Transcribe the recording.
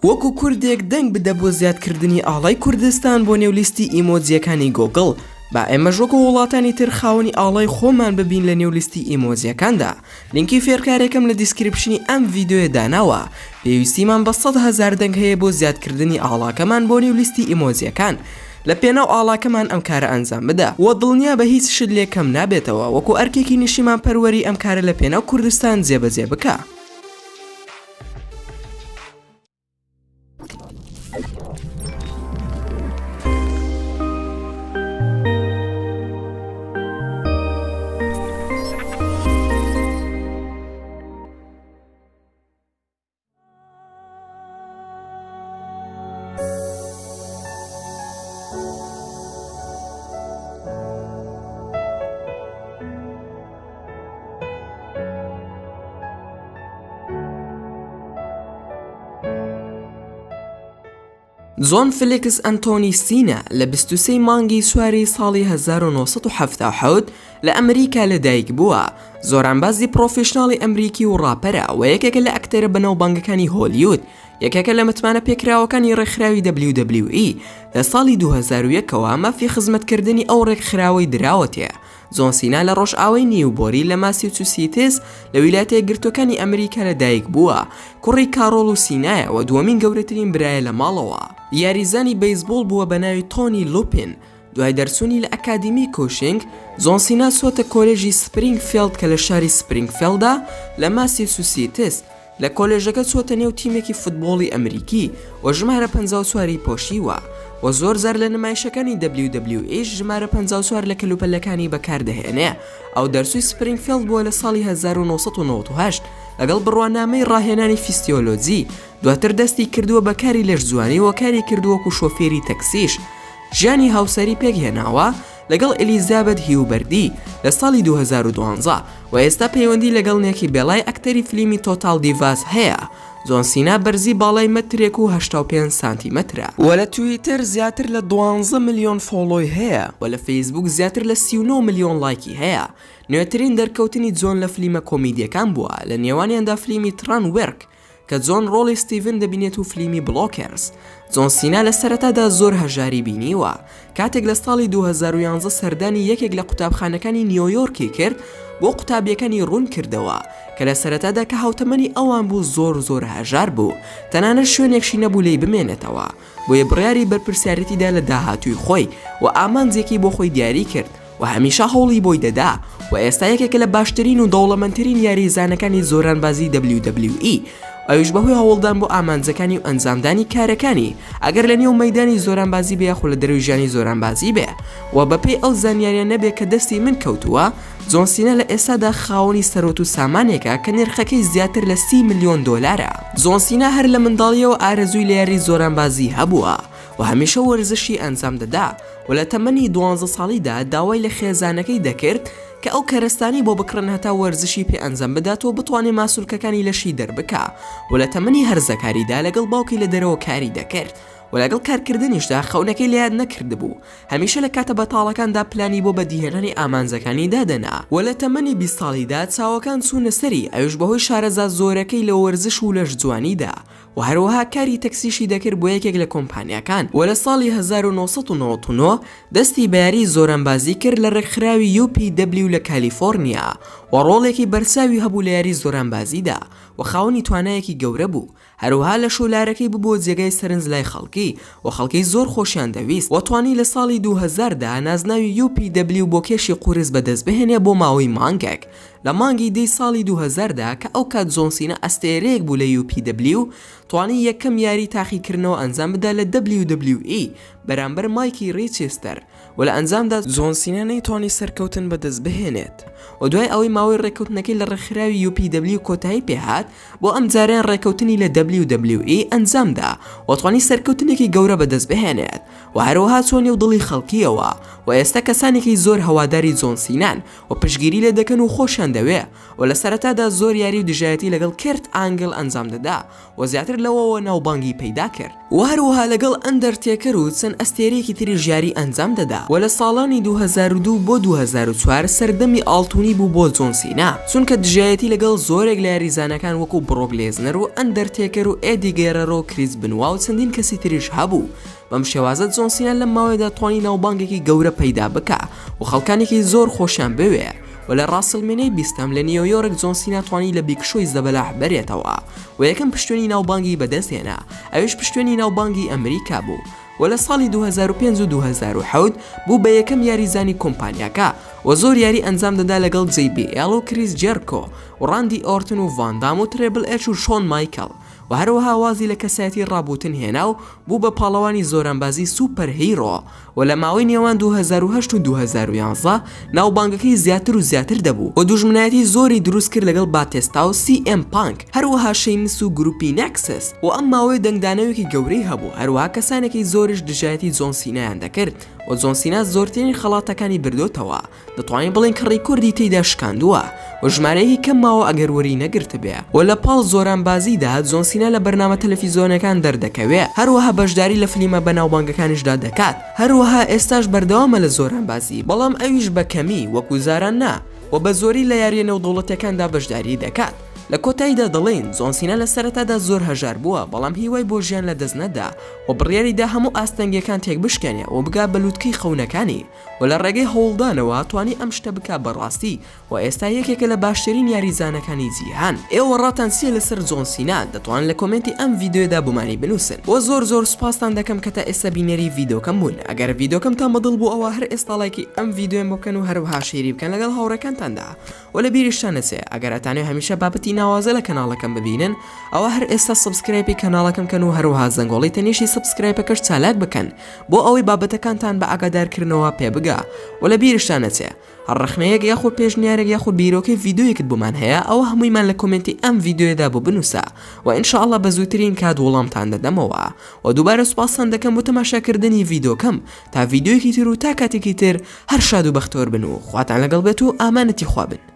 وەکو کوردێک دەنگ بدە بۆ زیادکردنی ئاڵای کوردستان بۆ نێو لیستی ئیمۆجیەکانی گۆگڵ، با ئێمەش وەکو وڵاتانی تر خاوەنی ئاڵای خۆمان ببین لە نێو لیستی ئیمۆجیەکاندا. لینکی فێرکارێکم لە description ی ئەم ڤیدیۆیە داناوە، پێویستیمان بە 100,000 دەنگ هەیە بۆ زیادکردنی ئاڵاکەمان بۆ نێو لیستی ئیمۆجیەکان. لە پێناو ئاڵاکەمان ئەم کارە ئەنجام بدە وە دڵنیابە هیچ شت لێ کەم نابێتەوە وەکو ئەرکێکی نیشتیمان پەروەری ئەم کارە لە پێناو کوردستان جێبەجێ بکە. جۆن فلیکس ئەنتۆنی سینا لە 23 مانگی چواری ساڵی 1977 لە ئەمریکا لەدایک بووە، زۆرانبازی پڕۆفیشناڵی ئەمریکی و ڕاپەرە و یەکێکە لە ئەکتەرە بەناوبانگەکانی هۆلیود، یەکێکە لە متمانە پێکراوەکانی ڕێکخراوی WWE، لە ساڵی 2001 ەوە مافی خزمەتکردنی ئەو ڕێکخراوەی دراوەتێ. جۆن سینا لە ڕۆژئاوای نیوبۆری لە ماسیوچوسیتس لە ویلایەتە یەکگرتووەکانی ئەمریکا لەدایک بووە، کوڕی کاڕۆڵ و سینایە و دووەمین گەورەترین برایە لە ماڵەوە. یاریزانی بەیسبۆڵ بووە بە ناوی تۆنی لوپین، دوای دەرچوونی لە ئەکادیمی کوشینگ، جۆن سینا چووەتە کۆلێژی سپرینگفێڵد کە لە شاری سپرینگفێڵدە لە ماسیچوسیتس. لە کۆلێژەکە چووەتە نێو تیمێکی فوتبۆڵی ئەمریکی و ژمارە 54 ی پۆشیوە و زۆر جار لە نمایشەکانی WWE ژمارە 54 لە کەلوپەلەکانی بەکاردەهێنێ. ئەو دەرچووی سپرینگفێڵد بووە لە ساڵی 1998 لەگەڵ بڕوانامەی ڕاهێنانی فیسیۆلۆجی، دواتر دەستی کردووە بە کاری لەشجوانی و کاری کردووە وەکو شۆفێری تەکسیش. ژیانی هاوسەری پێکهێناوە لەگەڵ ئێلیزابێت هیوبەردی لە ساڵی 2012 و ئێستا پەیوەندی لەگەڵ نێکی بێڵای ئەکتەری فلیمی تۆتاڵ دیڤاس هەیە. جۆن سینا بەرزی باڵای مەترێک و 85 سانتیمەترە. و لە تویتەر زیاتر لە دوانزە ملیۆن follow ی هەیە و لە فەیسبووک زیاتر لە 39 ملیۆن ڵایکی هەیە. نوێترین دەرکەوتنی جۆن لە فلیمە کۆمیدیەکان بووە لە نێوانیاندا فلیمی تران وێرک کە جۆن ڕۆڵی ستیڤن دەبینێت و فلیمی بڵۆکەرز. جۆن سینا لە سەرەتادا زۆر هەژاری بینیوە. کاتێک لە ساڵی 2011 سەردانی یەکێک لە قوتابخانەکانی نیۆیۆرکی کرد بۆ قوتابیەکانی ڕوون کردەوە کە لە سەرەتادا کە هاوتەمەنی ئەوان بوو زۆر زۆر هەژار بوو تەنانەت شوێنێکشی نەبوو لێی بمێنێتەوە بۆیە بڕیاری بەرپرسیارێتی دا لە داهاتووی خۆی و ئامانجێکی بۆ خۆی دیاری کرد و هەمیشە هەوڵی بۆی دەدا و ئێستا یەکێکە لە باشترین و دەوڵەمەندترین یاریزانەکانی زۆرانبازی WWE ئەویش بەهۆی هەوڵدان بۆ ئامانجەکانی و ئەنجامدانی کارەکانی ئەگەر لە نێو مەیدانی زۆرانبازی بێ یاخود لە دەرەوەی ژیانی زۆرانبازی بێ و بەپێی ئەو زانیاریانە بێ کە دەستی من کەوتووە جۆن سینا لە ئێستادا خاوەنی سەروەت و سامانێکە کە نرخەکەی زیاتر لە 30 ملیۆن دۆلارە. جۆن سینا هەر لە منداڵییەوە ئارەزووی لە یاری زۆرانبازی هەبووە و هەمیشە وەرزشی ئەنجام دەدا و لە تەمەنی دوانزە ساڵیدا داوای لە خێزانەکەی دەکرد کە ئەو کەرەستانەی بۆ بکڕن هەتا وەرزشی پێ ئەنجام بدات و بتوانێ ماسولکەکانی لەشی دەربکا و لە تەمەنی هەرزەکاریدا لەگەڵ باوکی لە دەرەوە کاری دەکرد و لەگەڵ کارکردنیشدا خەونەکەی لەیاد نەکردبوو هەمیشە لە کاتە بەتاڵەکاندا پلانی بۆ بەدیهێنانی ئامانجەکانی دادەنا و لە تەمەنی 20 ساڵیدا چاوەکان چوونە سەری ئەویش بەهۆی شارەزا زۆرەکەی لە وەرزش و لەشجوانیدا و هەروەها کاری تەکسیشی دەکرد بۆ یەکێک لە کۆمپانیاکان و لە ساڵی 1999 دەستی بە یاری زۆرانبازی کرد لە ڕێکخراوی UPW لە کالیفۆرنیا و ڕۆڵێکی بەرچاوی هەبوو لە یاری زۆرانبازیدا و خاوەنی توانایەکی گەورە بوو هەروەها لەش و لارەکەی ببووە جێگای سەرنج لای خەڵکی و خەڵکی زۆر خۆشیان دەویست و توانی لە ساڵی 2000 دا نازناوی UPW بۆ کێشی قورس بەدەست بهێنێ بۆ ماوەی مانگێک لە مانگی دەی ساڵی 2000 دا کە ئەو کات جۆن سینا ئەستێرەیەک بوو لە UPW توانی یەکەم یاری تاقیکردنەوە ئەنجام بدا لە WWE بەرامبەر مایکی ڕیچستەر و لە ئەنجامدا جۆن سینا نەیتوانی سەرکەوتن بەدەست بهێنێت و دوای ئەوەی ماوەی ڕێککەوتنەکەی لە ڕێکخراوی UPW کۆتایی پێهات بۆ ئەمجارەیان ڕێککەوتنی لە WWE ئەنجامدا و توانی سەرکەوتنێکی گەورە بەدەست بهێنێت و هەروەها چووە نێو دڵی خەڵکیەوە و ئێستا کەسانێکی زۆر هەواداری جۆن سینان و پشتگیری لێ دەکەن و خۆشیان دەوێت. دەوێ و لە سەرەتادا زۆر یاری و دژایەتی لەگەڵ کێرت ئانگل ئەنجام دەدا و زیاتر لەوەوە ناوبانگی پەیدا کرد. وە هەروەها لەگەڵ ئەندەرتێکەر و چەند ئەستێرەیەکی تریش یاری ئەنجام دەدا. وە لە ساڵانی 2002 بۆ 2004 سەردەمی ئاڵتونی بوو بۆ جۆن سینا، چونکە دژایەتی لەگەڵ زۆرێک لە یاریزانەکان وەکو بڕۆک لێزنەر و ئەندەرتێکەر و ئێدی گێرەرۆ و کریس بنوا و چەندین کەسی تریش هەبوو. بەم شێوازە جۆن سینا لەم ماوەیەدا توانی ناوبانگێکی گەورە پەیدا بکا و خەڵکانێکی زۆر خۆشیان بوێ. و لە ڕاسڵمێنیای بیستەم لە نیۆیۆرک جۆن سینا توانی لە بیگ شۆی زەبەلاح بەرێتەوە و یەکەم پشتوێنی ناوبانگی بەدەست هێنا ئەویش پشتوێنی ناوبانگی ئەمریکا بوو و لە ساڵی 2005 و 2007 بوو بە یەکەم یاریزانی کۆمپانیاکە و زۆر یاری ئەنجام دەدا لەگەڵ جەی بی ئێڵ و کریس جێرکۆ و ڕاندی ئۆرتن و ڤاندام و ترێبل ئێچ و شۆن مایکڵ و هەروەها وازی لە کەسایەتی ڕابوتن هێنا و بوو بە پاڵەوانی زۆرانبازی super hero و لە ماوەی نێوان 2008 و 2011 ناوبانگەکەی زیاتر و زیاتر دەبوو و دوژمنایەتی زۆری دروست کرد لەگەڵ باتێستا و سی ئێم پانک هەروەها شەیمس و گروپی نێکسس و ئەم ماوەیە دەنگدانەوەیەکی گەورەی هەبوو هەروەها کەسانێکی زۆریش دژایەتی جۆن سینایان دەکرد و جۆن سینا زۆرترین خەڵاتەکانی بردۆتەوە دەتوانین بڵێین کە ڕیکۆردی تێیدا شکاندووە و ژمارەیەکی کەم ماوە ئەگەر وەری نەگرتبێ و لە پاڵ زۆرانبازیدا جۆن سینا لە بەرنامە تەلەفیزۆنەکان دەردەکەوێ هەروەها بەشداری لە فلیمە بەناوبانگەکانیشدا دەکات هەروەها ئێستاش بەردەوامە لە زۆرانبازی بەڵام ئەویش بە کەمی وەکو جاران نا و بە زۆری لە یاریە نێودەوڵەتیەکاندا بەشداری دەکات لە کۆتاییدا دەڵێین جۆن سینا لە سەرەتادا زۆر هەژار بووە بەڵام هیوای بۆ ژیان لە دەست نەدا و بڕیاری دا هەموو ئاستەنگیەکان تێکبشکێنێ و بگا بە لوتکەی خەونەکانی و لە ڕێگەی هەوڵدانەوە توانی ئەم شتە بکا بە ڕاستی و ئێستا یەکێکە لە باشترین یاریزانەکانی جیهان. ئێوە ڕاتان چیە لەسەر جۆن سینا دەتوانن لە کۆمێنتی ئەم ڤیدیۆیەدا بۆمانی بنوسن وە زۆر زۆر سوپاستان دەکەم کە تا ئێستا بینەری ڤیدۆکەم بوون ئەگەر ڤیدۆکەمتان بەدڵ بوو ئەوا هەر ئێستا ڵایکی ئەم ڤیدیۆیەم بۆ بکەن و هەروەها share ی بکەن لەگەڵ هاوڕێکانتاندا وە لە بیریشتان نەچێ ئەگەر ئەتانەوێ هەمیشە بابەتی ناوازە لە کەناڵەکەم ببینن ئەوا هەر ئێستا subscribe ی کەناڵەکەم کەن و هەروەها زەنگۆڵەی تەنیشتی subscribe ەکەش چالاک بکەن بۆ ئەوەی بابەتەکانتان بە ئاگادارکردنەوە پێ بگا وە لە بیرشتان نەچێ هەر ڕەخنەیەک یاخود پێشنیارێک یاخود بیرۆکەی ڤیدیۆیەکت بۆمان هەیە ئەوە هەموویمان لە کۆمێنتی ئەم ڤیدیۆیەدا بۆ بنووسە وە ان شاء اللە بە زووترین کات وڵامتان دەدەمەوە وە دووبارە سوپاستان دەکەم بۆ تەماشاکردنی ڤیدۆکەم تا ڤیدیۆیەکی تر و تا کاتێکی تر هەر شاد و بەختەوەر بن و خواتان لەگەڵ بێت و ئامانەتی خوا بن.